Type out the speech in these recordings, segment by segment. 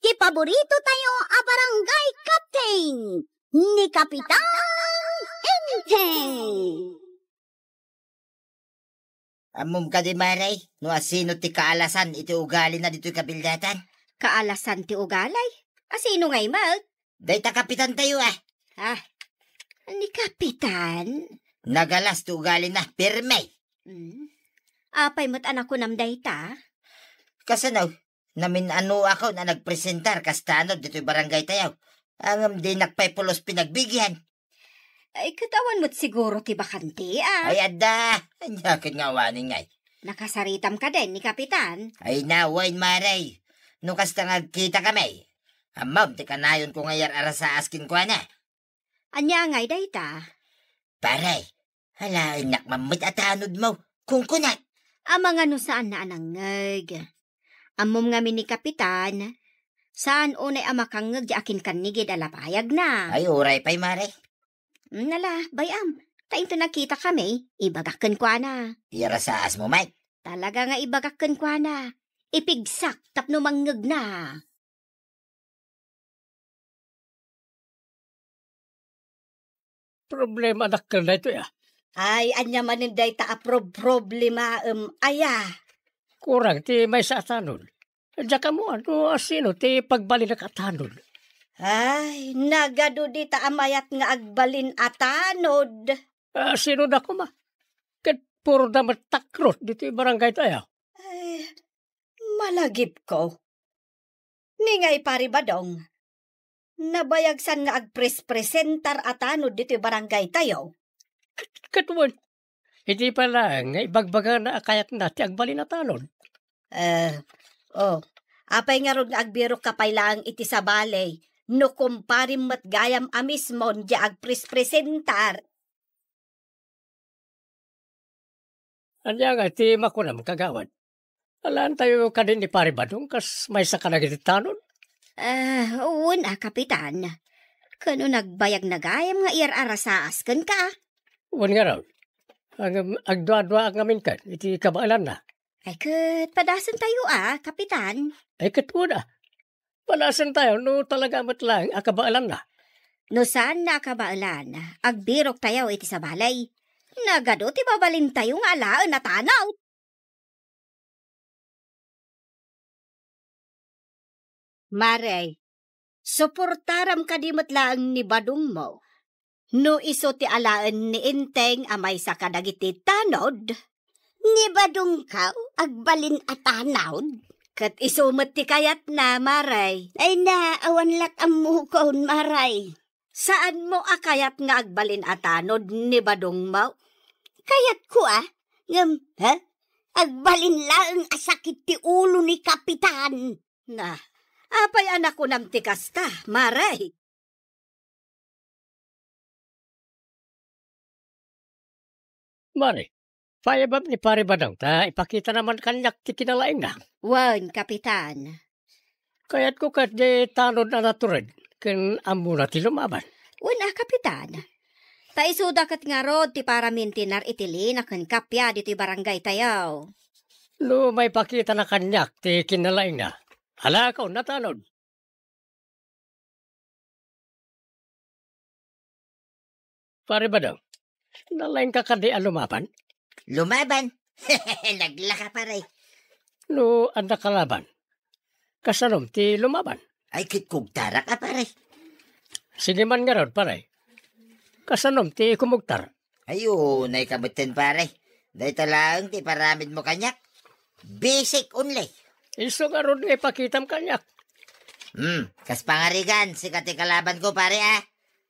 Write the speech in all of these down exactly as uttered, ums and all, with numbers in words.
ti paborito tayo a barangay captain, ni Kapitan Enteng. Ammom kadi, Mare, no asino ti kaalasan iti ugalina ditoy kabildatan? Kaalasan ti ugalay? Asino ngay met? Dayta kapitan tayo, ah. Ah, ni kapitan? Nagalas ti ugalina, pirme. Hmm. Apay met a nakunam dayta? Kasano? Namin-anoakon a nagpresentar kas tanod ditoy barangay tayo. Ngem dinak pay pulos pinagbigian. Ay, ket awan met siguro ti bakante, ah. Ay, adda. Ania ket nga awanen ngay? Nakasaritam kaden ni Kapitan? Ay, nawen, Mare. No kasta nga agkita kami, ammom ti kanayonko nga iyar-arasaas kenkuana. Ania ngay dayta? Pare, alaennak man met a tanodmo, kunkunam. Amangan no saanna a nangngeg. Ammom ngamin ni Kapitan, saan unay a makangngeg ti akinkannigid a labayagna. Ay, uray pay, Mare. Mm, ala, bay-am, ta into nagkita kami, ibagak kenkuana. Iyarasaasmo met? Talaga nga ibagak kenkuana. Ipigsak tapno mangngegna. Problema dakkel daytoy, ah. Ay, ania manen dayta a prob-, problemaem, aya? Kurang ti maysa a tanod. Diak ammoan no asino ti pagbalinnak a tanod. Ay, nagadu dita a mayat nga agbalin a tanod. Ah, sino da koma? Ket puro da met takrot ditoy barangay tayo. Ay, malagipko. Ni ngay Pari Badong, nabayagsan nga agprespresentar a tanod ditoy barangay tayo. Ket, ket wen, idi pay laeng nga ibagbagana a kayatna ti agbalin a tanod. Eh, oh, apay ngarud nga agbirokka pay laeng iti sabali, no kumparim met gayam a mismo diay agprespresentar? Ania nga ti makunam, kagawad? Alaentayo kadi ni Pari Badong kas maysa kadagiti tanod? Ah, wen a, Kapitan. Ket no nagbayagna gayam nga iyar-arasaas kenka. Wen ngarud. Ag-, agduaduaak ngamin ket iti kabaelanna. Ay, ket padasentayo a, Kapitan. Ay, ket wen a. Padasentayo no talaga met laeng a kabaelanna. No saanna a kabaelan, agbiroktayo iti sabali. Nagadu ti mabalintayo nga alaen a tanod. Mare, suportaram kadi met laeng ni Badongmo? No isu ti alaen ni Enteng a maysa kadagiti tanod? Ni Badongko, agbalin a tanod? Ket isu met ti kayatna, Mare. Ay na, awan la't ammokon, Mare. Saanmo a kayat nga agbalin a tanod ni Badongmo? Kayatko, a. Ngem, ha? Agbalin laeng a sakit ti ulo ni Kapitan. Na, apay a nakunam ti kasta, Mare? Mare, paayabam ni Pare Badong ta ipakitana man kaniak ti kinalaingna. Wen, Kapitan. Kayatko ket di tanod a natured ken ammona ti lumaban. Wen a, Kapitan. Ta isuda ket ngarud ti paramintinar iti lina ken kappia ditoy barangay tayo. No maipakitana kaniak ti kinalaingna, alakon a tanod. Pare Badong, nalaingka kadi a lumaban? Lumaban? Naglaka, pare. No adda kalaban, kasanom ti lumaban? Ay, ket kugtarak a, pare. Sige man ngarud, pare. Kasanom ti kumugtar? Ay, unay ka metten, pare. Dayta laeng ti paramidmo kaniak. Basic only. Isu ngarud nga ipakitam kaniak. Hmm, kas pangarigan, sika ti kalabanko, pare, a.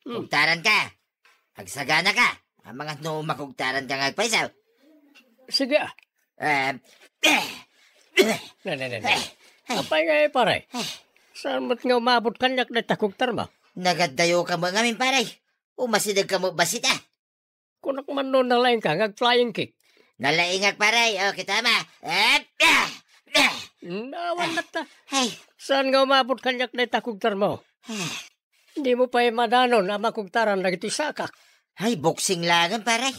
Hmm. Kugtaranka. Agsaganaka. Amangan no makugtaranka nga agpayso. Sige, a. Eh, eh, eh. Ne, ne, ne, ne. Eh, eh. Apay ngay, pare? Eh. Saan met nga umabot kaniak dayta kugtarmo? Nagaddayoka met ngamin, pare. Umasidegka met bassit, a. Kunak man no nalaingka nga ag-flying kick. Nalaingak, pare. O, kitam, a. Eh, eh, eh. Hmm, awan latta. Ay. Saan nga umabot kaniak dayta kugtarmo? Eh. Dimo pay madanon a makugtaran dagitoy sakak. Ay, boxing laeng, pare.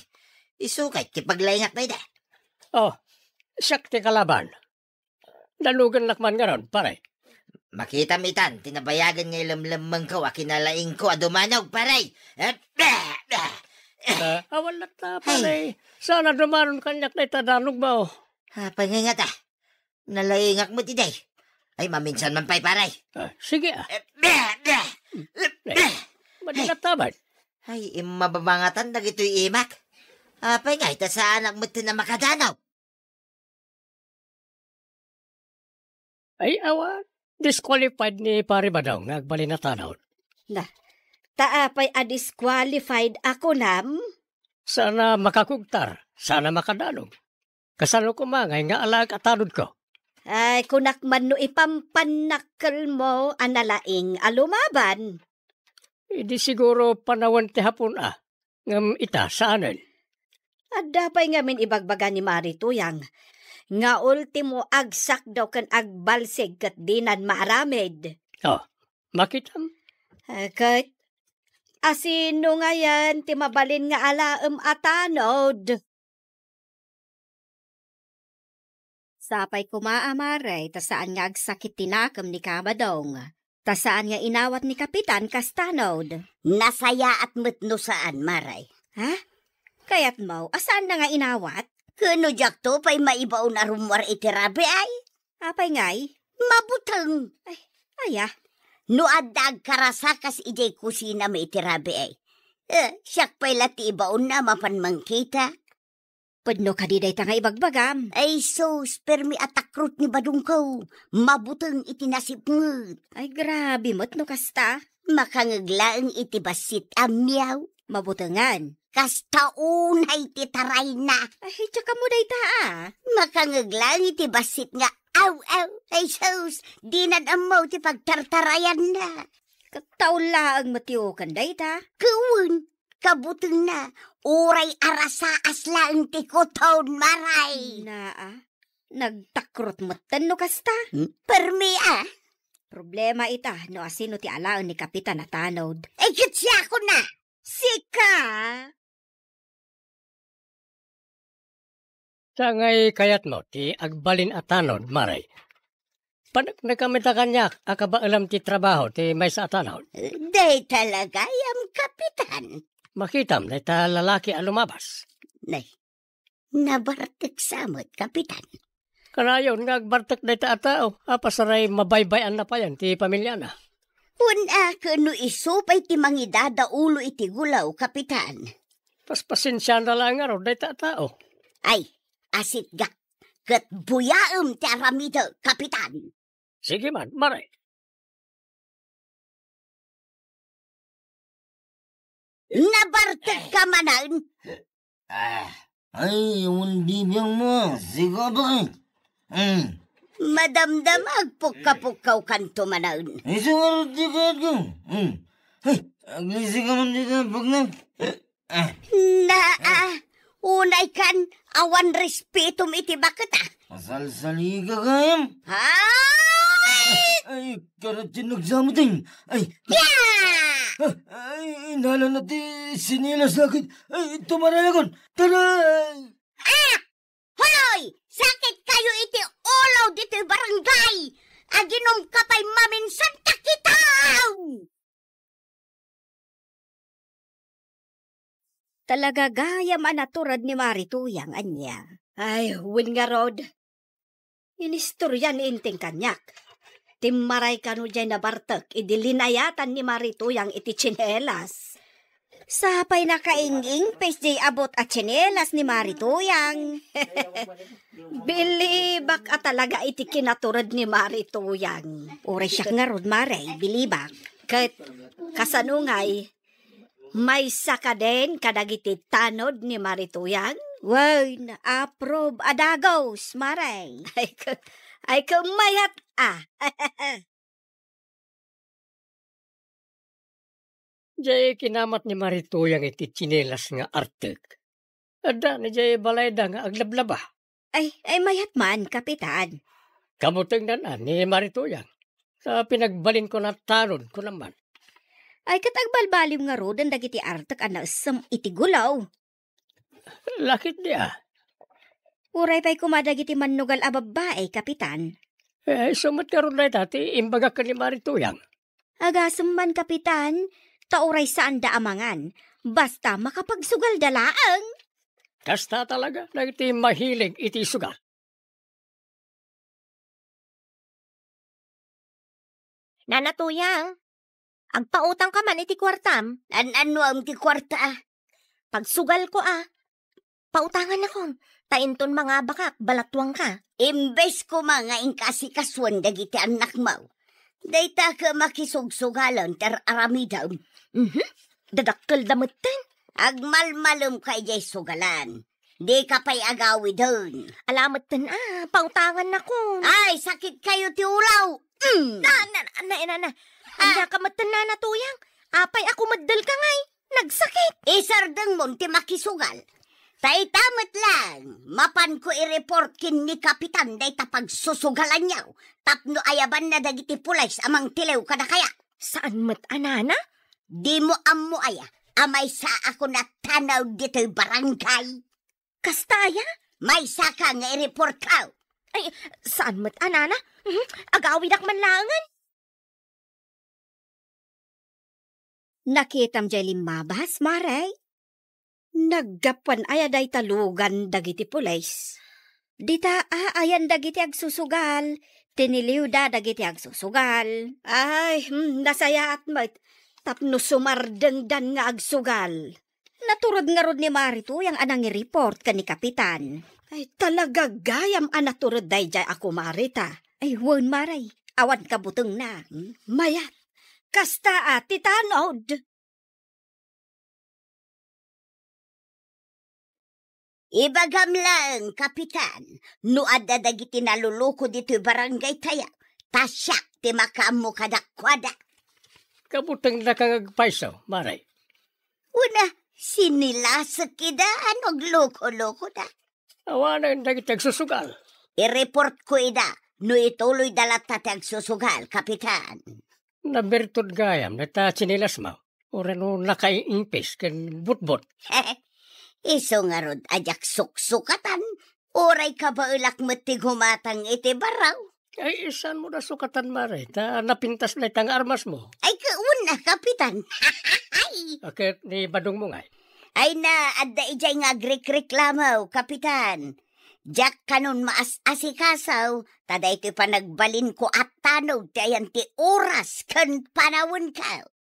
Isu kay ti paglaingak dayta. O, siak ti kalaban. Danugennak man ngarud, pare. Makitam itan ti nabayagen nga ilemlemmengko a kinalaingko a dumanog, pare. Eh, bah, bah. Eh. Ah, awan latta, pare. Ay. Saan a dumanon kaniak dayta danogmo? Apay ngay ngata? Nalaingak met idi. Ay, maminsan man pay, pare. Ah, sige, ah. Eh, bah, bah. Eh, bah. Madi latta man. Ay, immababangatan dagitoy imak. Apay ngay ta saanak met ti a makadanog? Ay, awa, disqualified ni Pare Badong nga agbalin a tanod. Na, ta apay a disqualified a kunam? Saan a makakugtar, saan a makadanog. Kasano koma ngay nga alaek a tanodko? Ay, kunak man no ipampannakkelmo a nalaing a lumaban. Idi siguro panawen ti hapon a, ngem ita, saanen. Adda pay ngamin ibagbaga ni Mari Tuyang nga ultimo agsakdaw ken agbalsig ket dinan maaramid. Oh, makitam? Eh, ket asino ngayen ti mabalin nga alaem a tanod? Sapay koma a, Mare, ta saan nga agsakit ti nakem ni Ka Badong. Ta saan nga inawat ni Kapitan kas tanod. Nasayaat met no saan, Mare. Ha? Kayatmo a saanna nga inawat? Ken no diakto pay maibaon a rummuar iti rabii? Apay ngay? Mabuteng. Ay, aya? No adda agkarasa kas idiay kusinami iti rabii, eh, siak pay la ti ibaonna a mapan mangkita. Pudno kadi dayta nga ibagbagam? Ay sus, permi a takrot ni Badongko. Mabuteng iti nasipnget. Ay, grabe met no kasta. Makangeg laeng iti bassit a miaw. Mabutengan. Kasta unay ti tarayna. Ay, diak ammo dayta, a. Makangeg laeng iti bassit nga aw, aw. Ay sus, dinan ammo ti pagtartarayanna. Ket taon laeng met ti uken dayta. Ket wen, kabutengna, uray arasaas laeng ti kuton, Mare. Naa, nagtakrot metten no kasta. Hmm? Permi a. Problema ita no asino ti alaen ni Kapitan a tanod. Ay, ket siakon a. Sika! Saan ngay kayatmo ti agbalin a tanod, Mare? Paneknekam ita kaniak a kabaelam ti trabaho ti maysa a tanod. Dayta la gayam, Kapitan. Makitam dayta lalaki a lumabas. Nay, nabartek sa met, Kapitan. Kanayon nga agbartek dayta a tao a pasaray mabaybay-anna payen ti pamiliana. Wen a, ket no isu pay ti mangidadaulo iti gulaw, Kapitan. Paspasensiana laeng ngarud dayta a tao. Ay, asitgak, ket buyaem ti aramidek, Kapitan. Sige man, Mare. Nabartek ka manen? Ah, ay, awan bibiang mo, sigaw ba kay? Hmm. Madamdama, agpukka-pukkaw kanto manen. Ay, suwarot di kayat ko. Hmm. Ay, aglisi ka man di ka, pagna. Ah. Naa, unay kan, awan respetom iti baket, a. Masalsaliga gayam. Ay! Ay, karat ti nagsamuting. Ay. Ya! Ah, ay, inala na ti sinilas lakit. Ay, tumarayagon. Taray! Ah! Hoy! Sakit kayo iti ulo ditoy barangay! Aginom ka pay maminsan ta kita! Talaga gayam a natured ni Mari Tuyang, ania? Ay, wen ngarud. Inistorya ni Inting kaniak. Timmaray kano jay nabartek idi linayatan ni Mari Tuyang iti tsinelas. Sapay nakaing-ingpis jay abut a tsinelas ni Mari Tuyang. Bilibak a talaga iti kinatured ni Mari Tuyang. Uray siak ngarud, Mare, bilibak. Ket kasano ngay, maysa kadin kadagiti tanod ni Mari Tuyang? Wen, approve a dagus, Mare. Ay, ke-, ay, ket mayat a. Jay kinamat ni Mari Tuyang iti tsinelas nga artek. Adda ni jay balayda nga aglablaba. Ay, ay, mayat man, Kapitan. Kabutengnan a ni Mari Tuyang. Ta pinagbalinko na tanod, kunam man. Ay, ket agbalbaliw ngaruden dagiti artek a naessem iti gulaw. Lakit di a. Uray pay koma dagiti mannugal a babbai, Kapitan. Eh, isu met ngarud dayta ti imbagak ken ni Mari Tuyang. Agasem man, Kapitan, ta uray saanda a mangan, basta makapagsugalda laeng. Kasta talaga dagiti mahilig iti sugal. Nana Tuyang, agpautangka man iti kuartam. An-annuam ti kuarta? Pagsugalko a. Pautangannakon, ta inton mangabakak, balatuangka. Imbes koma nga inka asikasuan dagiti annakmo, dayta ket makisugsugalen ti ar-aramidem. Mhm. Dadakkelda metten. Agmalmalemka idiay sugalan. Dika pay agawiden. Ala metten a, pautangannakon. Ay, sakit kayo ti ulaw. Mm. Na, na, na, na, na. Ah. Ania ka metten, Nana Tuyang? Apay a kumeddel ka ngay? Nagsakit. Isardengmon ti makisugal. Ta ita met lang, mapanko i-report ken ni Kapitan dayta pagsusugalanyo tapno ayabanna dagiti pulis a mangtiliw kadakaya. Saan met a, Nana? Dimo ammo aya a maysaakon a tanaw ditoy barangay? Kasta aya? Maysaka nga i-reportko. Ay, saan met a, Nana? Mhm, agawidak man laengen. Nakitam jay limmabas, Mare? Naggapuan aya dayta lugan dagiti pulis? Dita aayan dagiti agsusugal, tiniliwda dagiti agsusugal. Ay, hmm, nasayaat met tapno sumardengdan nga agsugal. Naturod ngarud ni Mari Tuyang a nangi-report ken ni Kapitan. Ay, talaga gayam a naturod daydiay a kumari ta. Ay, wen, Mare, awan kabutengna. Hmm, mayat. Kasta a ti tanod. Ibagam laeng, Kapitan, no adda dagiti naluluko ditoy barangay tayo, ta siak ti makaammo kadakuada. Kabutengda ka nga agpayso, Mare. Una, sinilasek ida no agluko-lukoda. Awanen dagiti agsusugal. I-reportko ida no ituloyda latta ti agsusugal, Kapitan. Nabirtud gayam dayta tsinelasmo, uray no nakaiimpis ken butbot. Isu ngarud a diak suksukatan, uray kabaelak met ti gumatang iti barraw. Ay, saanmo da sukatan, Mare, ta napintas dayta nga armasmo. Ay, kauna, Kapitan. Ay. A, ket ni badongmo ngay? Ay na, adda idiay nga agrikreklamo, Kapitan. Diak kanon maas-asikaso, ta daytoy panagbalinko a tanod ti ayan ti oras ken panawenko.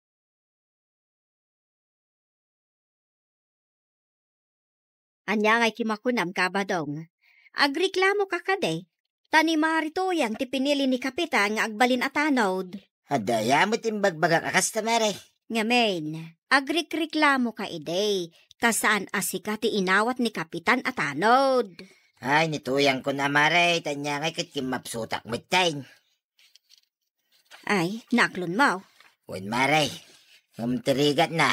Ania ngay ti makunam, Kabadong? Agreklamoka kadi? Ta ni Mari Tuyang ti pinili ni Kapitan nga agbalin a tanod. Adda aya met imbagbagak a kasta, Mare? Ngamin, agrikreklamoka idi, ta saan a sika ti inawat ni Kapitan a tanod. Ay, ni Tuyangkon a, Mare, ta ania ngay ket kimmapsutak metten. Ay, naaklonmo. Wen, Mare, ngem ti rigatna,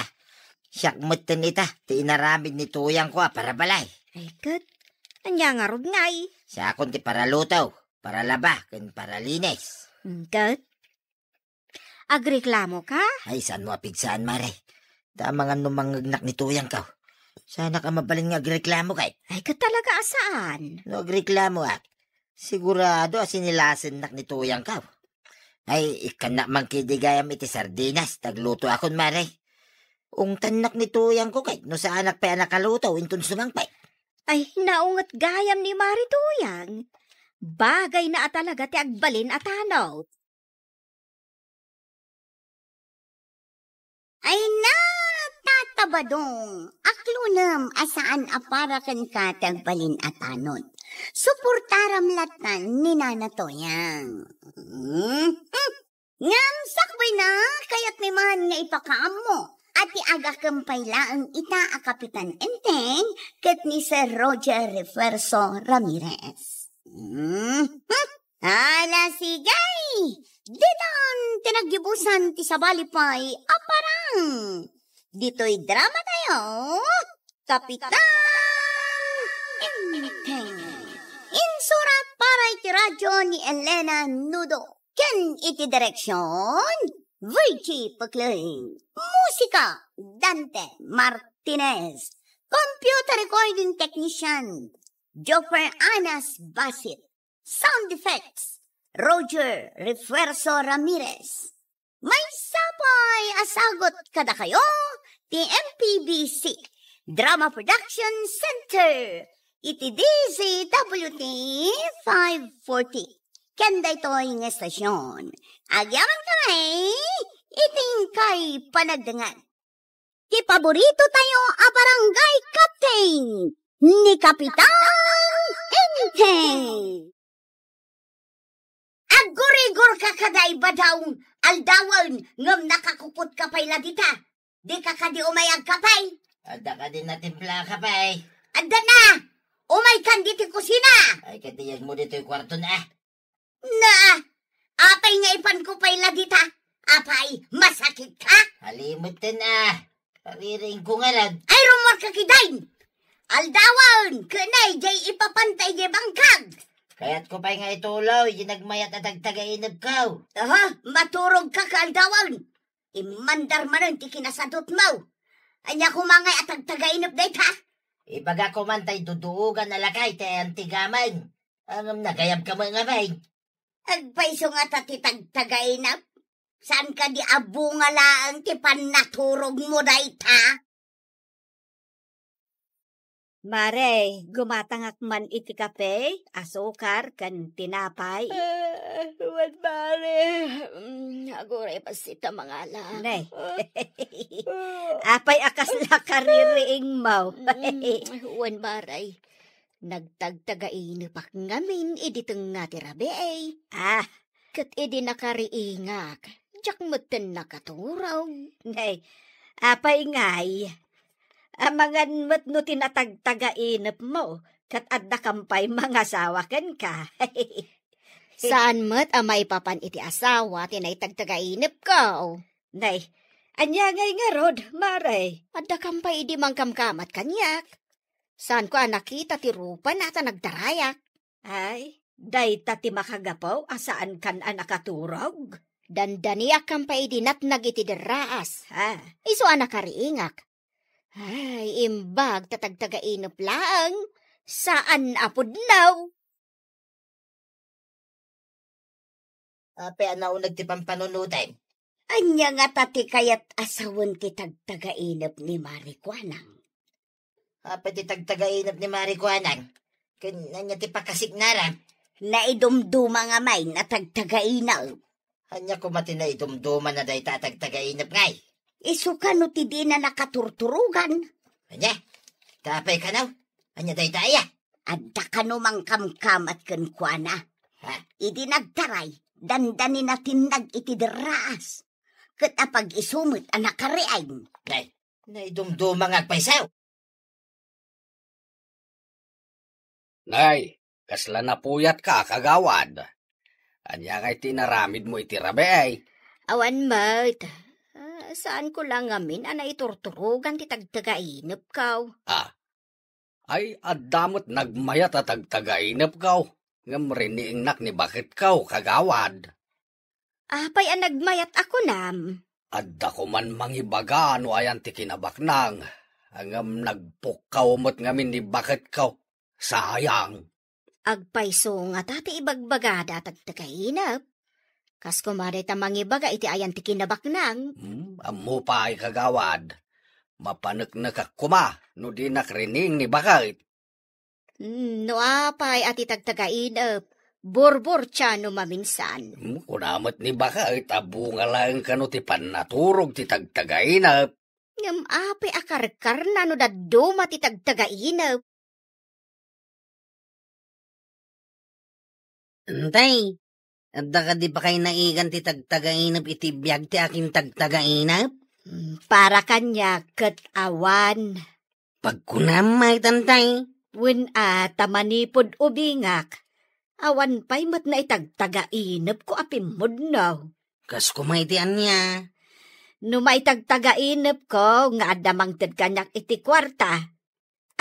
siak metten ita ti inaramid ni Tuyangko a parabalay. Ay, ket, ania ngarud ngay? Siakon ti paraluto, paralaba, ken paralinis. Mm, ket? Agreklamoka? Ay, saanmo a pigsaan, Mare. Ta amangan no mangngegnak ni Tuyangko, saanak a mabalin nga agreklamo ket. Ay, ket talaga a saan. No agreklamoak, sigurado a sinilasennak ni Tuyangko. Ay, ikkannak man ketdi gayam iti sardinas, ta aglutoakon, Mare. Ungtannak ni Tuyangko ket no saanak pay a nakaluto inton sumangpet. Ay, naunget gayam ni Mari Tuyang. Bagayna a talaga ti agbalin a tanod. Ay na, Tata Badong, aklonem a saan a para kenka ti agbalin a tanod. Suportaram latta ni Nana Tuyang. Hmm? Ngem sakbayna, kayatmi man nga ipakaammo a ti agakem pay laeng ita a Kapitan Enteng ket ni Sir Roger Refuerzo Ramirez. Hmm? Ala, sige! Ditan ti naggibusan ti sabali pay a parang. Ditoy drama tayo, Kapitan Enteng. Insurat para iti radyo ni Elena Nudo. Ken iti direksyon, Virgie Pekling. Musika, Dante Martinez. Computer recording technician, Joffer Anas Basit. Sound effects, Roger Refuerzo Ramirez. Maysa pay a sagut kadakayo ti M P B C Drama Production Center iti D Z W T five forty. Ken daytoy nga estasyon, agyaman kami iti inkay panagdangan. Ti paborito tayo a barangay captain, ni Kapitan Enteng. Aggurigor ka kada ibadaw, aldawen, ngem nakakupot ka pay la dita. Di ka kadi umay agkape? Adda kadi natimpla a kape? Adda na! Umay kan diti kusina! Ay, kadiyag mo ditoy kwarto na. Na, apay nga ipanko pay la dita? Apay, masakit ka? Alimeten a. Kaririing ko ngarud. Ay, rumor ka kidain! Aldawen, kenay, jay ipapanta idiay bangkag! Kayat ko pay nga ituloy, di nagmayat a tagtagainep ko. Aha, maturog ka ka aldawen. Immandar manen ti kinasadutmo. Ania koma ngay a tagtagainep dayta? Ibaga ko man tay duduogan a lakay ti ayantigamen. Ngem nagayab ka met ngamin. Agpayso ngata ti tagtagainep? Saan kadi a bunga laeng ti pannaturogmo dayta? Mare, gumatangak man iti kape, asukar, ken tinapay. Ah, wen, mare. Mm, aguray bassit a mangala. Ne. Ah. Apay a kasla kaririingmo? Mm, wen, mare. Nagtagtagainepak ngamin idi tengnga ti rabii. Ah. Ket idi nakariingak, diak metten nakaturog. Nay, apay ngay? Amangan met no ti natagtagainepmo, ket addakam pay mangasawa kenka. Saan met a maipapan iti asawa ti naitagtagainepko. Nay, ania ngay ngarud, mare? Addakam pay idi mangkamkamat kaniak. Saanko a nakita ti rupana ta nagdarayak. Ay, dayta ti makagapu a saankan a nakaturog? Dandaniakkan pay idi natnag iti derraas. Ha? Isu a nakariingak. Ay, imbag ta tagtagainep laeng, saan a pudno. Apay a nauneg ti pampanunotem? Ania ngata ti kayat a sawen ti tagtagainep ni Mari Kuanang? Apay ti tagtagainep ni Mari Kuanang? Ken ania ti pakasiknara? Naidumduma ngamin a tagtagainep. Ania koma ti naidumduma na dayta a tagtagainep ngay? Isu kano ti dina nakaturturogan? Ania? Ta apay kano? Ania dayta aya? Adda kano mangkamkamat kenkuana? Ha? Idi nagtaray, dandani natinnag iti derraas. Ket apag-isu met a nakariing. Nay, naidumduma nga agpayso. Nay, kasla napuyatka, kagawad? Ania ngay ti inaramidmo iti rabii? Awan met. Ah, saanko la ngamin a naiturturogan ti tagtagainepko. Ah. Ay, adda met nagmayat a tagtagainepko, ngem riniingnak ni baketko, kagawad. Apay a nagmayat a kunam? Adda koman mangibaga no ayan ti kinabaknang, ngem nagpukkaw met ngamin ni baketko. Sayang. Agpayso ngata ti ibagbagada a tagtagainep? Kas koma dayta mangibaga iti ayan ti kinabaknang? Hmm, ammo pay, kagawad. Mapaneknekak koma no dinak riniing ni baket. Hmm, no apay a ti tagtagainep, burburtiano maminsan. Hmm, kuna met ni baket a bunga laeng kano ti pannaturog ti tagtagainep. Ngem apay a karkarna no dadduma ti tagtagainep? Antay, adda kadi pakaynaigan ti tagtagainep iti biag ti akin tagtagainep? Mm, para kaniak ket awan. Pagkunam met, Antay. Wen a, ta manipud ubingak, awan pay met naitagtagainepko a pimmudno. Kas koma iti ania? No maitagtagainepko nga adda mangted kaniak iti kuarta,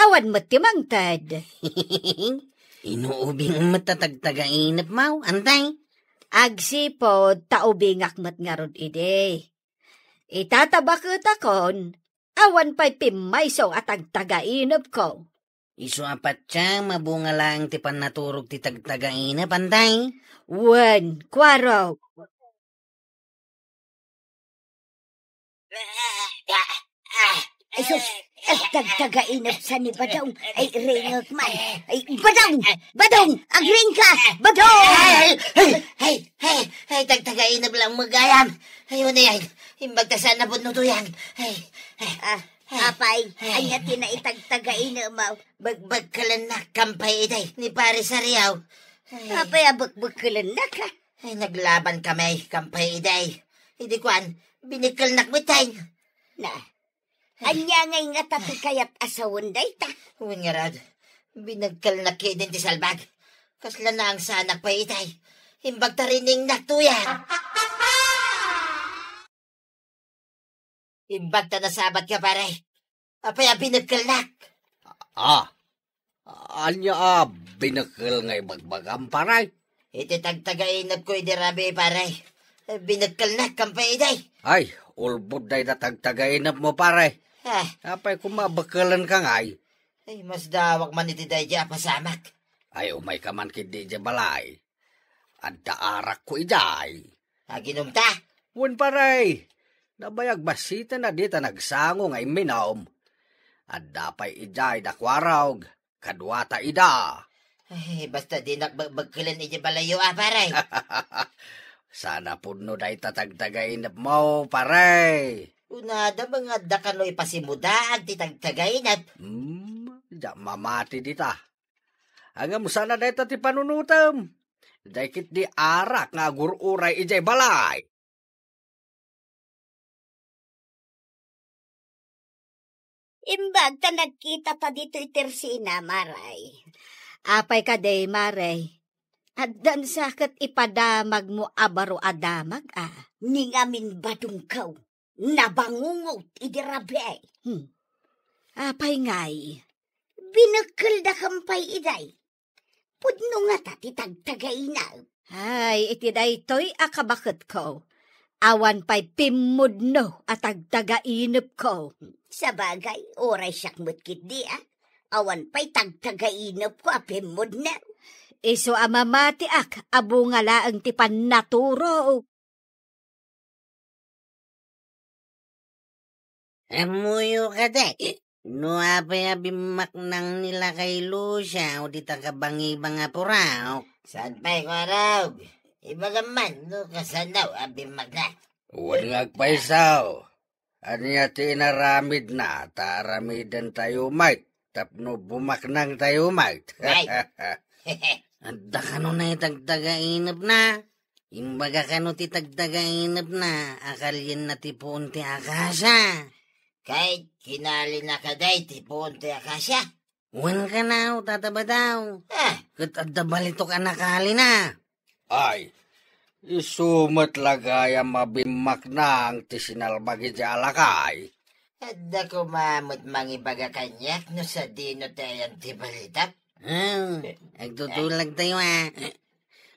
awan met ti mangted. Inuubing met ta tagtagainepmo, Antay? Agsipud ta ubingak met ngarud idi. Ita ta baketakon, awan pay pimmayso a tagtagainepko. Isu a pattiang mabunga laeng ti pannaturog ti tagtagainep, anday? Wen, kuarog. Ay, sus! Ay, tagtagainep sa ni Badong. Ay, ringek man. Ay, Badong! Badong! Agring ka! Badong! Ay, ay, ay, ay, ay, tagtagainep lang magayam. Ay, ano yan? Imbag ta saan na bunno to yan? Ay, ay, Ah, ay, apay, ay. Anya ti naitagtagainep mo? Bagbagkalennak kampay iday ni Pare Sariaw. Ay. Apay a bagbagkalennak, ha? Ay, naglaban kami, kampay iday. Idi kuan, binekkelnak met tay. Na, anya ngay nga ta ti kayat a sawen dayta? Wen ngarud, binekkelnak ketdin ti salbag. Kasla naangsanak pay itay. Imbag ta riningnak tuya. Imbag ta nasabat ka, pare. Apay a binekkelnak? Ah, ania a binekkel nga ibagbagam, pare? Iti tagtagainep ko idi rabii, pare. Binekkelnak, kampay iday. Ay, ulbod dayta tagtagainep mo, pare. Ah. Apay koma bekkelen ka ngay? Ay, masdawak man iti daydi a pasamak. Ay, umay ka man ketdi idiay balay. Adda arakko idiay. Aginumta? Wen, pare. Nabayag bassiten a dita nagsango nga imminum. Adda pay idiay da kuarog, kaduata ida. Ay, basta dinak bag-, bagkelen idiay balayyo, a, pare. Saan a pudno dayta tagtagainep mo, pare. Kunada, nga adda kano ipasimudaag ti tagtagainep. Hmm, diak mamati dita. Ngem saan a dayta ti panunotem. Diay ketdi arak nga agur-uray idiay balay. Imbag ta nagkitata ditoy tersina, maray. Apay kadi, maray? Addan sa ket ipadamagmo a baro a damag, a? Ni ngamin badongko, nabangungot idi rabii. Hmm. Apay ngay? Binekkeldakon pay iday. Pudno ngata ti tagtagainep. Ay, iti daytoy a kabaketko, awan pay pimmudno a tagtagainepko. Sabagay, uray siak met ketdi, a. Awan pay tagtagainepko a pimmudno. Isu a mamatiak a bunga laeng ti pannaturok. Ammoyo kadi, no apay a bimmaknang ni Lakay Lucia o dita kabangibang a puraok? Saan pay, kuarog? Ibagam man no kasano a bimmaknang. Wen nga agpayso. Ania ti inaramidna ta aramidentayo met tapno bumaknangtayo met? Ay. Adda kano nay tagtagainepna? Imbaga kano ti tagtagainepna a kalienna ti puon ti akasia? Ket kinalina kadi ti puon ti akasia? Wen kano, Tata Badaw. Ah. Ket adda balitok a nakalina. Ay, isu met la gayam a bimmaknang ti sinalbag idiay a lakay. Adda koma met mangibaga kaniak no sadino ti ayan ti balitak? Hmm, agtutulagtayo, a.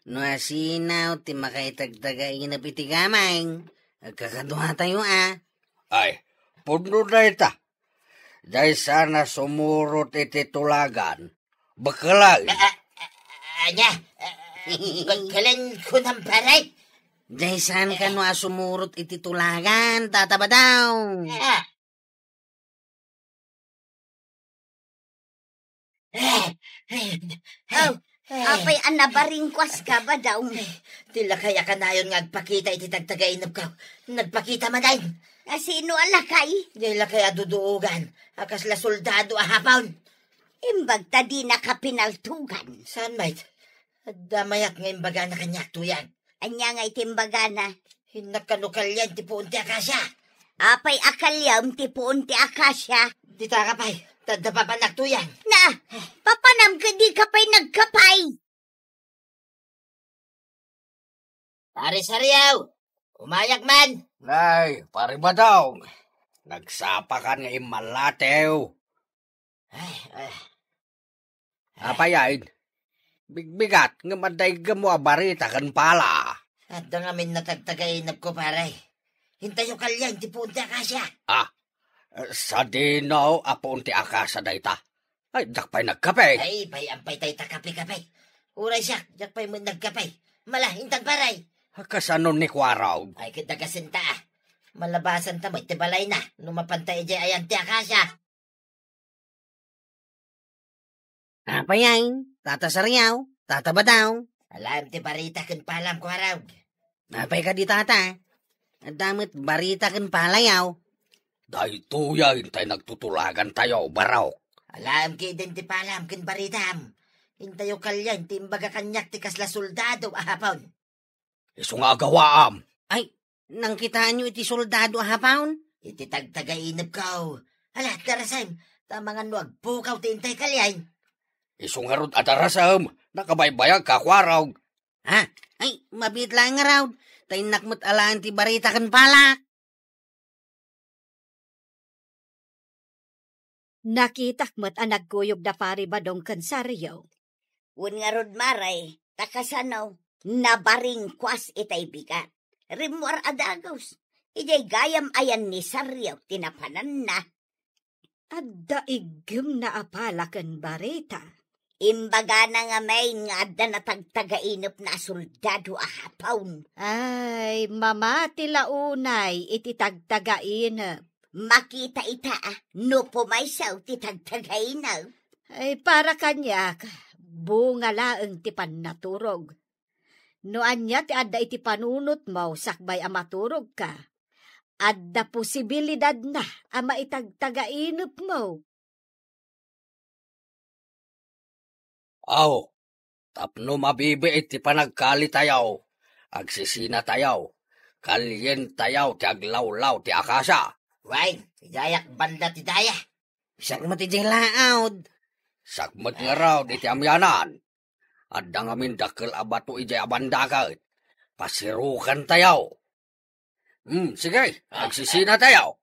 No asino ti makaitagtagainep iti gameng, agkakaduatayo, a. Ay, pudno dayta. Diay saan a sumurot iti tulagan. Bekkelen. A, a, a, ania? A, a, bekkelen kunam, pare? Diay saan kano a sumurot iti tulagan, Tata Badaw? A. Aw, apay a nabaringkuas ka, Badaw? Ti lakay a kanayon nga agpakita iti tagtagainepko, nagpakita manen. A sino a lakay? Diay lakay a duduogan, a kasla soldado a hapon. Imbag ta dinaka pinaltugan. Saan met? Adda mayat nga imbagana kaniak tuyan. Ania nga iti imbagana? Innak kano kalian ti puon ti akasia. Apay a kaliam ti puon ti akasia? Ditaka pay, ta adda papannak tuyan. Na, papanam ket dika pay nagkapay. Pare Sariaw, umayak man. Nay, Pare Badong, nagsapakan nga immallatew. Ay, ay. Apay, ay, bigbigat, ngem adda iggem mo a barita ken pala. Adda ngamin natagtagainepko, pare. Intayo kalian ti puon ti akasia. Ah, sadino a puon ti akasia dayta? Ay, diak pay nagkape. Ay, bay-am pay dayta kape-kape. Uray siak, diak pay met nagkape. Mala, intan, pare. Kasano ni Kuarog? Ay, ket dagasenta, a. Malabasanta met ti balayna no mapanta idiay ayan ti akasia. Apay ay, Tata Sariaw, Tata Badaw? Alaem ti barita ken palam, Kuarog. Apay kadi, Tata? Adda met barita ken palayaw. Daytoy ay intay nagtutulagantayo, barok. Alaem ketdin ti palam ken baritam. Intayo kalian ti imbaga kaniak ti kasla soldado a hapon. Isu nga agawaam. Ay, nangkitaenyo iti soldado a hapon? Iti tagtagainepko. Ala, darasem, ta amangan no agpukaw ti intay kalian. Isu ngarud a darasem, nakabaybayagka, Kuarog. Ha? Ay, mabiit laeng ngarud, ta innak met alaen ti barita ken palak. Nakitak met a nagkuyog da Pari Badong ken Sario. Wen ngarud, Mare, ta kasano, nabaringkuas itay bigat. Rimmuar a dagus. Idiay gayam ayan ni Sario ti napananna. Adda iggemna a pala ken barita. Imbagana ngamin nga adda natagtagainepna a soldado a hapon. Ay, mamati la unay iti tagtagainep. Makita ita, a, no pumayso ti tagtagainep. Ay, para kaniak, bunga laeng ti pannaturog. No ania ti adda iti panunotmo sakbay a maturogka, adda posibilidadna a maitagtagainepmo. Aw, tapno mabibiit ti panagkalitayo, agsisinatayo, kalientayo ti aglawlaw ti akasia. Wen, idiayak banda ti daya. Siak met idiay laud. Siak met ngarud iti amianan. Adda ngamin dakkel a bato idiay a banda ket pasirukantayo. Hmm, sige, agsisinatayo.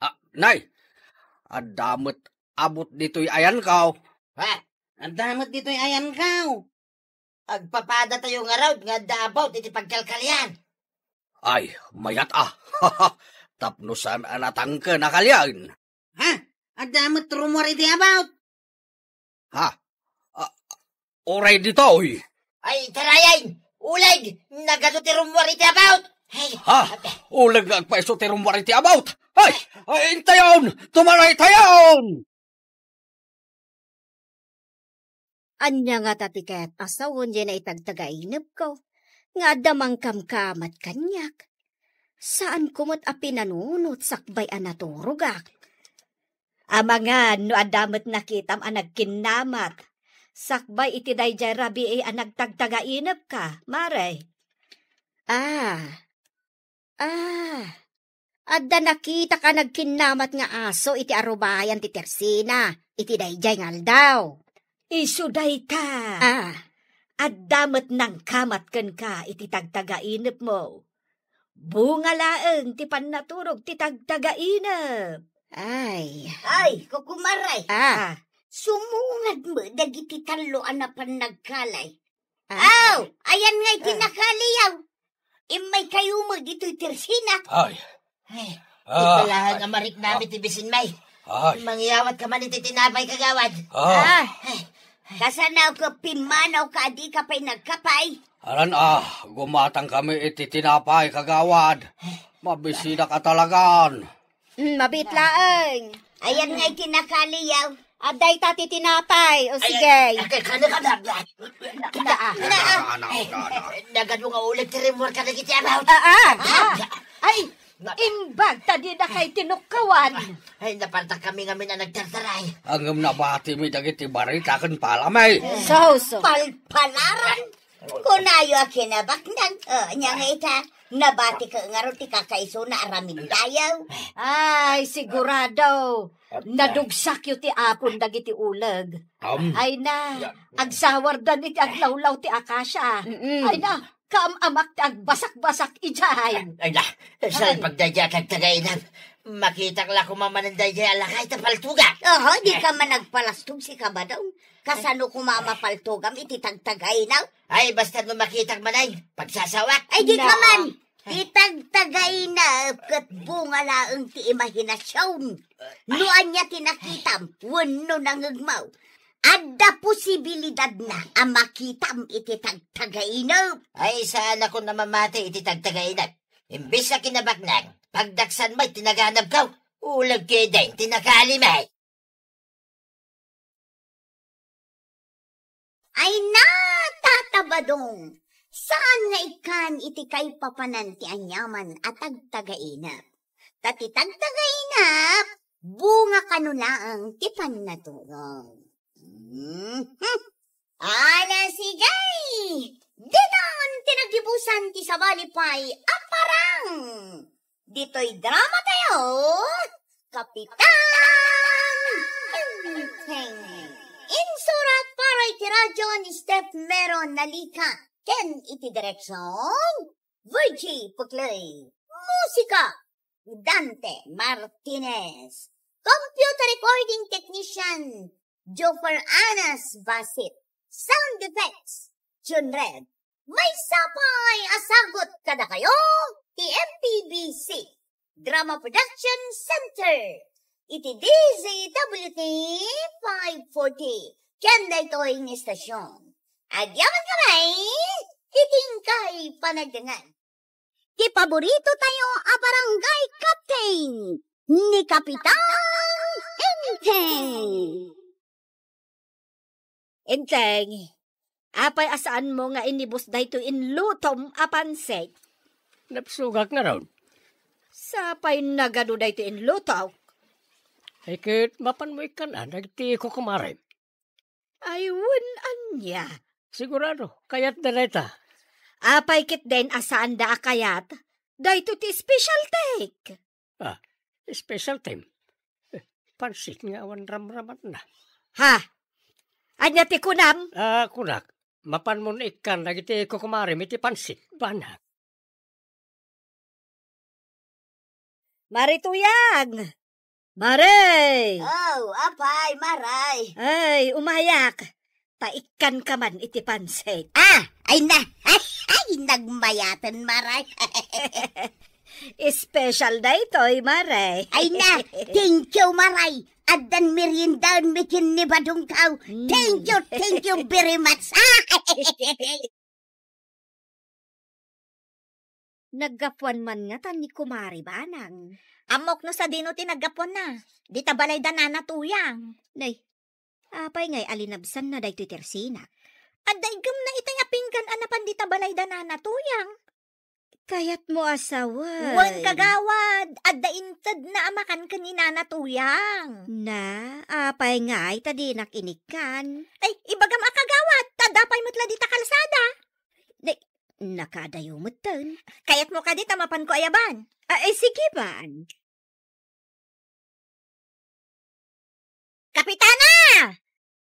Ah, nay, adda met abut ditoy ayanko. Ha? Adda met ditoy ayanko. Agpapadatayo ngarud nga adda abut iti pagkalkalian. Ay, mayat a. Tapno saan a natangken a kalian. Ha? Adda met rummuar iti abut? Ha? Ah, uray ditoy. Ay, tarayan! Uleg! Nagadu ti rummuar iti abut! Ay, ha? Uleg nga agpayso ti rummuar iti abut! Ay! Ay, intayon! Tumaray tayon! Ania ngata ti ket a sawen diay naitagtagainepko nga adda mangkamkamat kaniak? Saanko met a pinanunot sakbay a naturogak. Amangan no adda met nakitam a nagkinnamat sakbay iti daydiay rabii a nagtagtagainepka, Mare. Ah, Ah, adda nakitak a nagkinnamat nga aso iti arubayan ti tersina iti daydiay nga aldaw. Isu dayta. Ah. Adda met nangkamat kenka iti tagtagainepmo. Bunga laeng ti pannaturog ti tagtagainep. Ay. Ay, kukumaray. Ah. Ah. Sumungad met dagiti tallo a napan nagkalay. Ah. Aw, ayan ngay ti nakaliyaw. Immaykayo met ditoy tersina. Ay. Ay, ah, italahan nga mariknami ti bisinmi. Ay. Mangyawat ka man iti tinapay, kagawad. Ah. Ah. Kasano ka pimmanaw ka a dika pay nagkapay? Aran a, gumatang kami iti tinapay, kagawad. Mabisidak a talagan. Mm, mabiit laeng. Ayan nga iti nakaliyaw. Adda ita ti tinapay. O, sige. Ay, ay, ay, kana, kana, kana. Ina, ah. Ina, ah. Nagadu nga uleg ti rimmuar kadagiti abaw. Ah, ah, ah. Ay, imbag ta dida kay tinukkawan. Ay, napartak kami ngamin a nagtartaray. Ngem nabatimi dagiti barita ken palami. So, so. Palpalaran. Kunayo a kinabaknang. O, nia nga ita, nabati ka ngarud ti kakaisuna a ramindayaw. Ay, sigurado. Nadugsakyo ti apon dagiti uleg. Am. Ay na, agsawardan iti aglawlaw ti akasia. Mm-mm. Ay na, kaam-amak ti agbasak-basak idiay. Ay na, salpag daydiay a tagtagainep. Makitak la koma manen daydiay a lakay ta paltogak. Oho, di ka man nagpalastog, sika Badong. Kasano koma a mapaltogam iti tagtagainep? Ay, basta no makitak manen, pagsasawak. Ay, di ka man. Ti tagtagainep ket bunga laeng ti imahinasion. No ania ti nakitam wenno nangngegmo, adda posibilidadna a makitam iti tagtagainep. Ay, saanakon a mamati iti tagtagainep. Imbes a kinabaknang, pagdaksan met ti naganabko, ulag ketdin ti nakaalimay. Ay na, Tata Badong, saan nga ikkan iti kaipapanan ti aniaman a tagtagainep. Ta ti tagtagainep, bunga kano laeng ti pannatulong. Mhm. Ala, sige! Ditan ti naggibusan ti sabali pay a parang! Ditoy drama tayo, Kapitan Enteng. Insurat para iti radyo ni Steph Mero Nalica ken iti direksyon, Virgie Puclay. Musika, Dante Martinez. Computer recording technician, Joffer Anas Basit. Sound effects, Jun Red. Maysa pay a sagut kadakayo ti M P B C Drama Production Center iti D Z W T five forty ken daytoy nga istasyon. Agyaman kami iti inkay panagdangan. Ti paborito tayo a barangay captain, ni Kapitan Enteng. Enteng, apay a saanmo nga inibus daytoy inlutom a pansit? Nabsogak ngarud. Sapay nagadu daytoy inlutok? Ay, ket mapanmo ikkan dagiti kukumarem? Ay, wen, ania? Sigurado, kayatda dayta. Apay ketdin a saanda a kayat? Daytoy ti specialtek. Ah, specialtem? Eh, pansit nga awan ramramatna. Ha? Ania ti kunam? Ah, kunak, mapanmon ikkan dagiti kukumarem iti pansit, bana. Mare Tuyang! Mare! Oh, apay, Mare. Ay, umayak. Ta ikkanka man iti pansit. Ah, ay na. Ay, ay, nagmayaten, Mare. Special daytoy, Mare. Ay na, thank you, Mare. Addan meriendaenmi ken ni Badongko. Mm. Thank you, thank you very much. Naggapuan man ngata ni Kumare Banang. Ammok no sadino ti naggapuanna. Dita balay da Nana Tuyang. Nay, apay ngay a linabsanna daytoy tersinak? Adda iggemna itay a pinggan a napan dita balay da Nana Tuyang. Kayatmo a sawen? Wen, kagawad, adda intedna a makan ken ni Nana Tuyang. Na, apay ngay ta dinak inikkan? Ay, ibagam a kagawad, ta adda pay met la dita kalsada. Nay, nakaadayo metten. Kayatmo kadi ta mapanko ayaban? Ah, eh, sige man. Kapitana!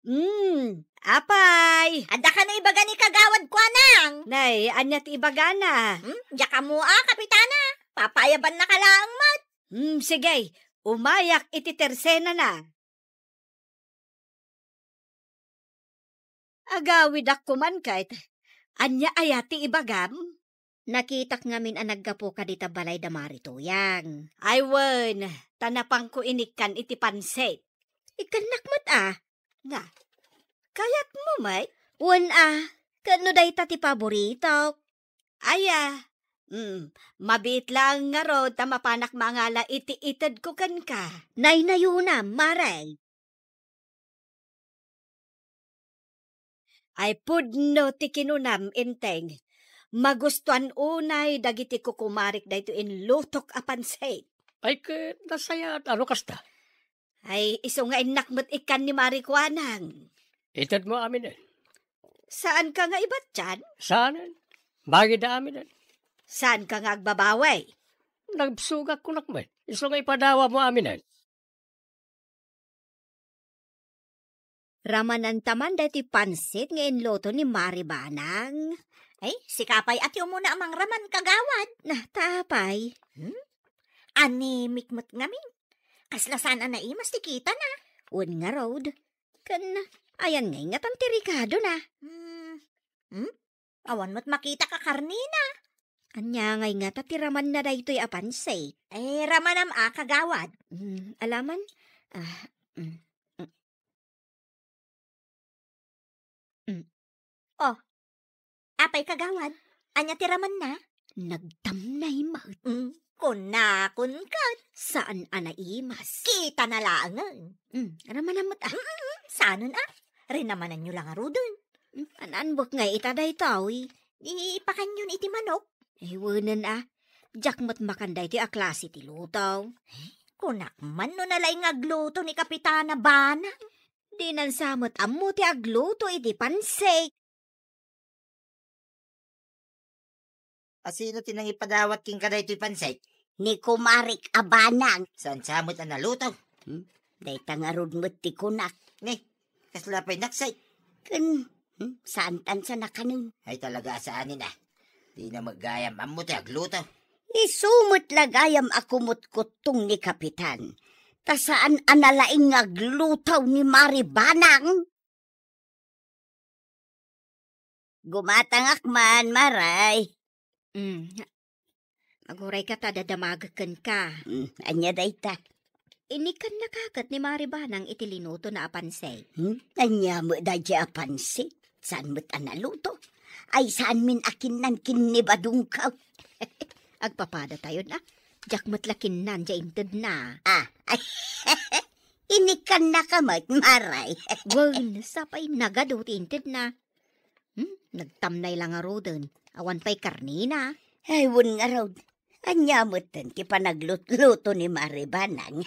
Hmm, apay? Adda kano ibaga ni Kagawad Kuanang? Nay, ania ti ibagana? Hmm, diak ammo a, Kapitana. Papaayabannaka laeng met. Hmm, sige. Umayak iti tersenana. Agawidak koman ket, ania aya ti ibagam? Nakitak ngamin a naggapuka dita balay da Mare Tuyang. Ay wen, ta napanko inikkan iti pansit. Ikkannak met a. Na, kayatmo met? Wen a, ket no dayta ti paboritok. Aya, mm, mabiit laeng ngarud ta mapanak mangala iti itedko kenka. Naynayonam, Mare. Ay pudno ti kinunam, Enteng. Magustuan unay dagiti kukumarik daytoy inlutok a pansit. Ay, ket nasayaat a no kasta. Ay, isu nga innak met ikkan ni Mare Kuanang. Itedmo aminen. Saanka nga ibatyan? Saanen. Bagida aminen. Saanka nga agbabawi? Nabsogak kunak met. Isu nga ipadawamo aminen. Ramananta man daytoy pansit nga inluto ni Mare Banang. Ay, sika pay a ti umuna a mangraman, kagawad. Na, ta apay? Hmm? Animik met ngamin. Kasla saan a naimas ti kitana. Wen ngarud. Ken, ayan ngay ngatan ti rekadona. Hmm. Hmm? Awan met makitak a karnina. Ania ngay ngata ti ramanna daytoy a pansit? Eh, ramanam a, kagawad. Mm, alaman? Ah, mm, mm. Mm. Oh, apay, kagawad? Ania ti ramanna? Nagtamnay met. Mm, kunakon ket. Saan a naimas. Kita na laengen. Mm, ramanam met, ah. Mm, mm, mm. Saanen, ah. Rinamananyo la ngaruden. Mm, an-anbek ngay ita daytoy. Di ipakanyon iti manok. Ay, wenen, ah. Diak met makan daytoy a klase ti luto. Kunak man no nalaing nga agluto ni Kapitana Banang. Dinan sa met ammo ti agluto iti pansit. A, sino ti nangipadawat kenka daytoy pansit? Ni kumarik a Banang. Saan sa met a naluto? Hmm? Dayta ngarud met ti kunak. Ni, kasla pay naksit? Ken, hmm, saan tan sa nakanen? Ay, talaga a saanen, ah. Di na met gayam ammo ti agluto. Isu met la gayam a kumutkuttong ni Kapitan. Ta saan a nalaing nga agluto ni Mari Banang? Gumatangak man, Maray. Mm. Agurayka ta dadamagek kenka. Mm, ania dayta? Inikkannaka ket ni Mari Banang iti linutona a pansit. Hmm? Ania met daydiay a pansit? Saan met a naluto? Ay, saanmin a kinnan ken ni badongko. Agpapadatayon, ah. Diak met la kinnan diay intedna. Ah, inikkannaka met, Maray. Wen, sapay nagadu ti intedna. Hmm? Nagtamnay la ngaruden. Awan pay karnina. Ay, wen ngarud. Ania metten ti panaglutluto ni Mari Banang?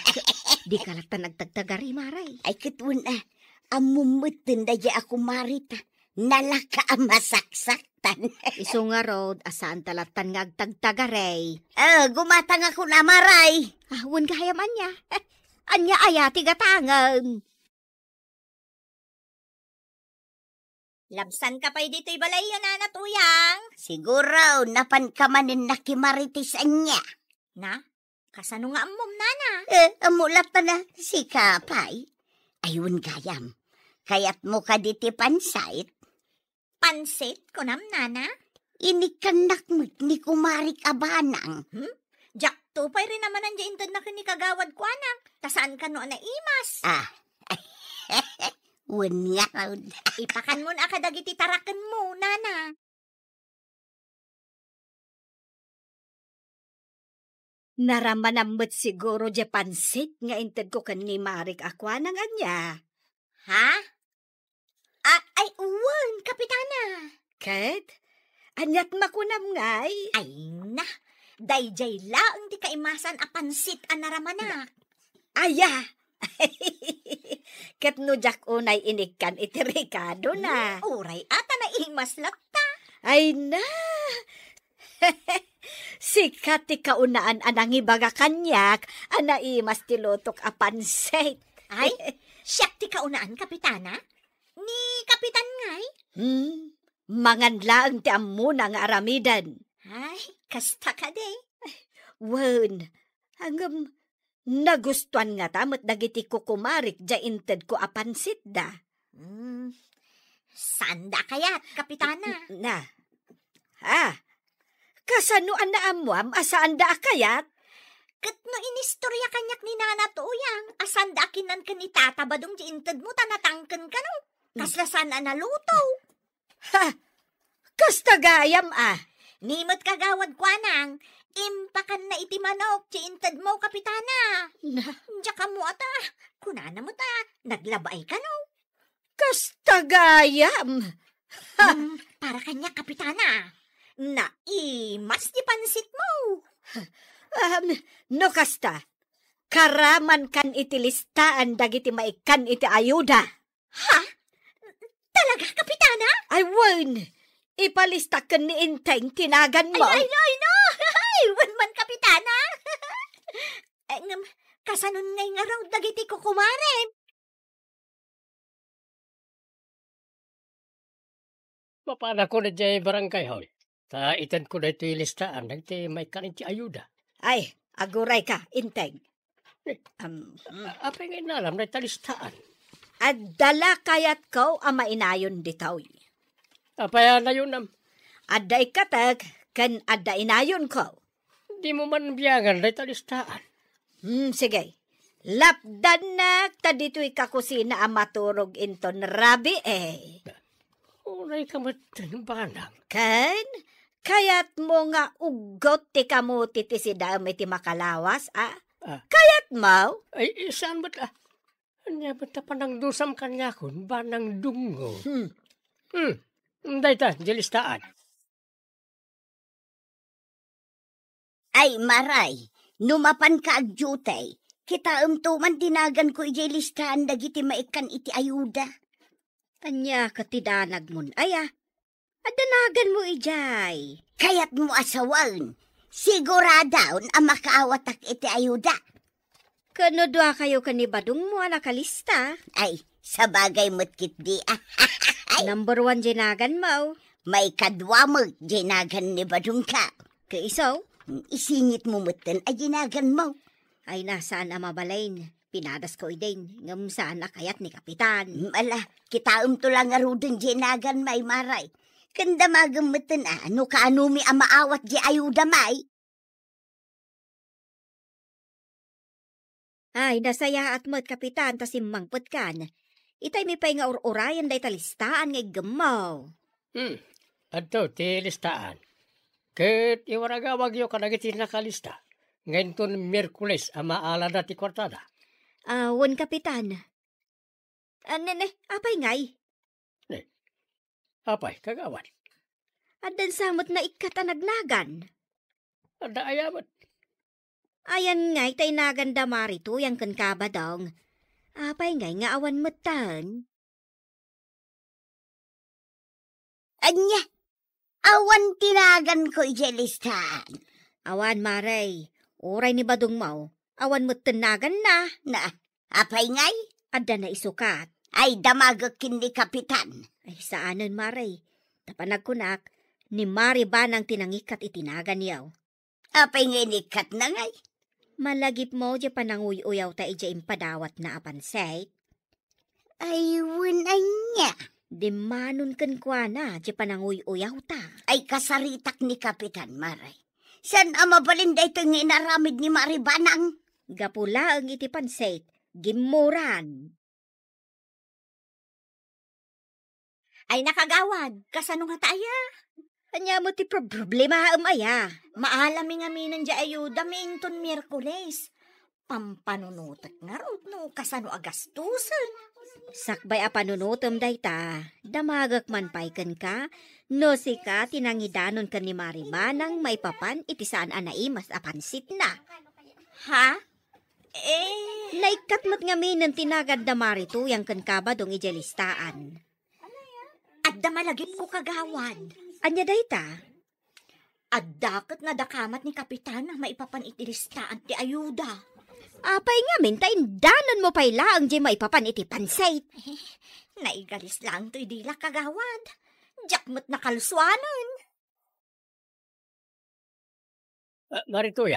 Dika latta nagtagtagari, Maray. Ay, ket wen, ah, ammom metten daydiay a kumarita. Nalaka a masaksaktan. Isu ngarud, a saanta lattan nga agtagtagari. Ah, gumatangakon a, Maray. Ah, wen gayam ania. Ania aya ti gatangen? Labsanka pay ditoy balayyo, Nana Tuyang? Siguro, napanka manen nakimarites ania. Na? Kasano nga ammom, Nana? Eh, ammo latta na, sika pay. Ay, wen gayam. Kayatmo kadi ti pansit? Pansit, kunam, Nana? Inikkannak met ni kumarik a Banang. Hmm? Diakto pay rinamanan diay intedna ken ni kagawad kuanang, ta saan kano a naimas. Ah. Wen ngarud. Ipakanmon a kadagiti tarakenmo, Nana. Naramanam met siguro diay pansit nga intedko ken ni Marik a kuanang ania. Ha? A-, ay, wen, Kapitana. Ket? Aniat makunam ngay? Ay na, daydiay laeng ti kaimasan a pansit a naramanak. Aya! Ket no diak unay inikkan iti rekadona. Hmm, uray a ta naimas latta. Ay na! Sika ti kaunaan a nangibaga kaniak a naimas ti lutok a pansit. Ay, siak ti kaunaan, Kapitana? Ni Kapitan ngay? Hmm, mangan laeng ti ammona nga aramiden. Ay, kasta kadi. Wen, ngem nagustuan ngata met dagiti kukumarik diay intedko a pansitda. Hmm, saanda a kayat, Kapitana? Na. Ah, kasano a naammoam a saanda a kayat? Ket no inistorya kaniak ni Nana Tuyang a saanda a kinnan ken ni Tata Badong diay intedmo ta natangken kano. Hmm. Kasla saan a naluto. Ha! Kasta gayam a. Ni met kagawad kuanang, impakanna iti manok ti intedmo, Kapitana. Na? Diak ammo ata. Kunana met a, naglabay kano. Kasta gayam. Ha! Hmm, para kaniak, Kapitana. Naimas ti pansitmo. Um, no kasta, karamankan iti listaan dagiti maikkan iti ayuda. Ha? Talaga, Kapitana? Ay, wen! Ipalista ken ni Enteng ti naganmo. Ay, ay, no, ay, no! Ay, wen man, Kapitana! Eh, ngem, kasanon ngay ngarud dagiti kukumarem? Mapanakon idiay barangay hall. Ta itedko daytoy listaan dagiti maikkan iti ayuda. Ay, agurayka, Enteng. Eh, am, mm. A-, apay nga innalam dayta listaan? Adda la kayatko a mainayon ditoy. Apay a nayonam? Adda ikkatek, ken adda inayonko. Dimo man biangan dayta listaan. Hmm, sige. Lapdannak ta ditoy ka kusina a maturog inton rabii. Unay ka met banang. Ken, kayatmo nga uggot ti kamuti ti sidaem iti makalawas, a? Ah. Kayatmo? Ay, saan met, ah? Ania met ta panangdusam kaniakon, banang dungngo? Hmm. Hmm. Dayta, diay listaan. Ay, Maray, no mapanka agdiutay, kitaemto man ti naganko idiay listaan dagiti maikkan iti ayuda. Ania ket ti danagmon, aya? Adda naganmo idiay. Kayatmo a sawen, siguradaon a makaawatak iti ayuda. Ken no duakayo ken ni Badongmo a nakalista? Ay, sabagay met ketdi. Ay. Number one diay naganmo. Maikadua met diay nagan ni Badongko. Ket isu? Isingitmo metten a diay naganmo. Ay, na, saan a mabalin. Pinadasko idin, ngem saan a kayat ni Kapitan. Ala, kitaemto la ngaruden diay naganmi, Maray. Ken damagem metten a no kaanomi a maawat diay ayudami. Ay, nasayaat met, Kapitan, ta simmangpetkan. Itaymi pay nga ur-urayen dayta listaan nga iggemmo. Hmm, adto ti listaan. Ket iwaragawagyo kadagiti nakalista nga inton Miyerkules a maalada ti kuartada. Ah, wen, Kapitan. Ah, ne, ne, apay ngay? Ne, apay, kagawad? Addan sa met naikkat a nagnagan. Adda aya met? Ayan ngay ta inagan da Maritoy ken Kabadong. Apay ngay nga awan metten? Ania, awan ti naganko idiay listaan. Awan, Maray. Uray ni Badongmo, awan metten naganna. Na, apay ngay? Adda naisukat. Ay, damagek ken ni Kapitan. Ay, saanen, Maray. Ta panagkunak, ni Mari Banang ti nangikkat iti naganyo. Apay nga inikkatna ngay? Malagipmo diay pananguy-uyawta idiay impadawatna a pansit. Ay, wen ania? Dimmanon kenkuana diay pananguy-uyawta. Ay, kasaritak ni Kapitan, Maray. Saan a mabalin daytoy nga inaramid ni Mari Banang? Gapu laeng iti pansit, gimmuran. Ay, nakagawad, kasano ngata aya? Ania met ti prob-, problemaem aya? Maalami ngamin diay ayudami inton Miyerkules. Pampanunotek ngarud no kasano a gastusen. Sakbay a panunotem dayta, damagek man pay kenka, no sika ti nangidanon ken ni Mari Banang maipapan iti saan a naimas a pansitna. Ha? Eh. Naikkat met ngamin ti nagan da Maritoy ken Kabadong idiay listaan. Adda malagipko, kagawad. Ania dayta? Adda ket nadakamat ni Kapitan a maipapan iti listaan ti ayuda. Apay ngamin ta indanonmo pay laeng diay maipapan iti pansit? Eh, naigalis laeng toy dila, kagawad. Diak met nakalsuanen. Ah, Maritoy,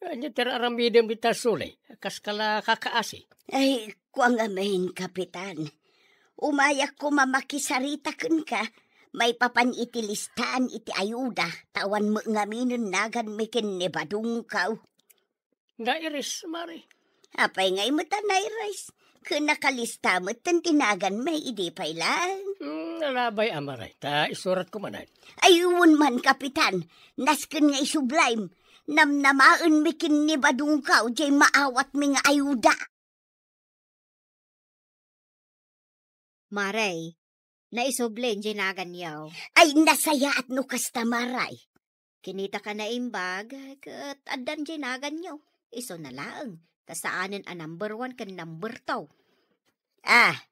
ania ti ar-aramidem dita suley? Kaska la kakaasi? Ay, kua ngamin, Kapitan. Umayak koma makisarita kenka maipapan iti listaan iti ayuda, ta awan met ngaminen naganmi ken ni Badongko. Nairis, Mari. Apay ngay met a nairis? Ken nakalista met ti naganmi idi pay laeng. Hmm, alabay a, Mari, ta isuratko manen. Ay, wen man, Kapitan. Nasken nga isublim. Namnamaenmi ken ni Badongko diay maawatmi nga ayuda. Mari, naisubli diay naganyo. Ay, nasayaat no kasta, Mari. Kinitaka naimbag, ket addan diay naganyo. Isuna laeng, ta saanen a number one ken number two. Ah,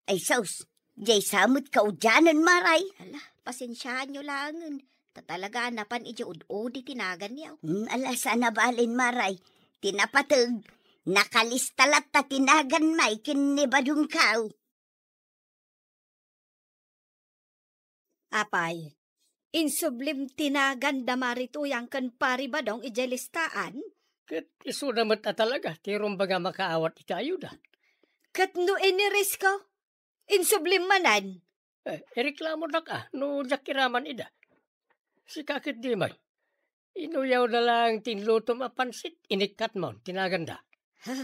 ay sus, diay sa met kaudianen, Mari. Ala, pasensiaanyo laengen. Ta talaga a napan idiay ud-udi ti naganyo. Hmm, ala, saan a balin, Mari. Ti napateg, nakalista latta ti naganmi ken ni Badongko. Apay, insublim ti nagan da Maritoy ken Pari Badong idiay listaan? Ket isuda met a talaga ti rumbeng a makaawat iti ayuda. Ket no inirisko, insublim manen. Eh, ireklamodak a no diak iraman ida. Sika ketdi man. Inuyawda laeng ti inlutom a pansit, inikkatmon ti naganda. Ha?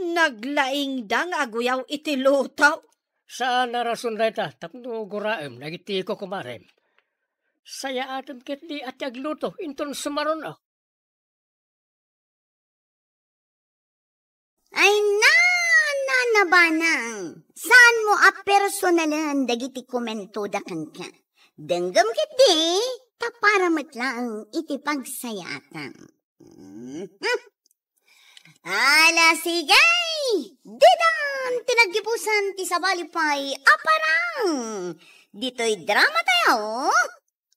Naglaingda nga aguyaw iti luto? Saan a rason dayta tapno guraem dagiti kukumarem. Sayaatem ketdi a ti agluto inton sumaruno. Ay, na, na, nabanang. Saanmo a personalen dagiti komentoda kenka. Denggem ketdi, ta para met laeng iti pagsayaatam. Mhm. Ala, sige! Ditan ti naggibusan ti sabali pay a parang. Ditoy drama tayo,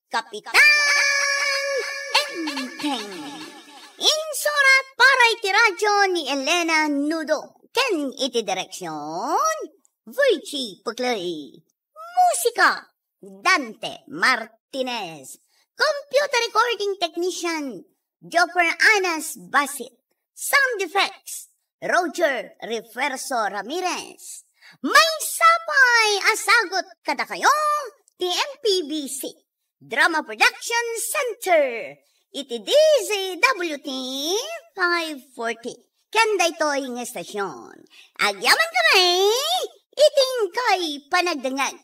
Kapitan Enteng. Insurat para iti radyo ni Elena Nudo ken iti direksyon, Virgie Puclay. Musika, Dante Martinez. Computer recording technician, Joffer Anas Basit. Sound effects, Roger Refuerzo Ramirez. Maysa pay a sagut kadakayo ti M P B C Drama Production Center iti D Z W T five forty. Ken daytoy nga estasyon, agyaman kami iti inkay panagdengngeg.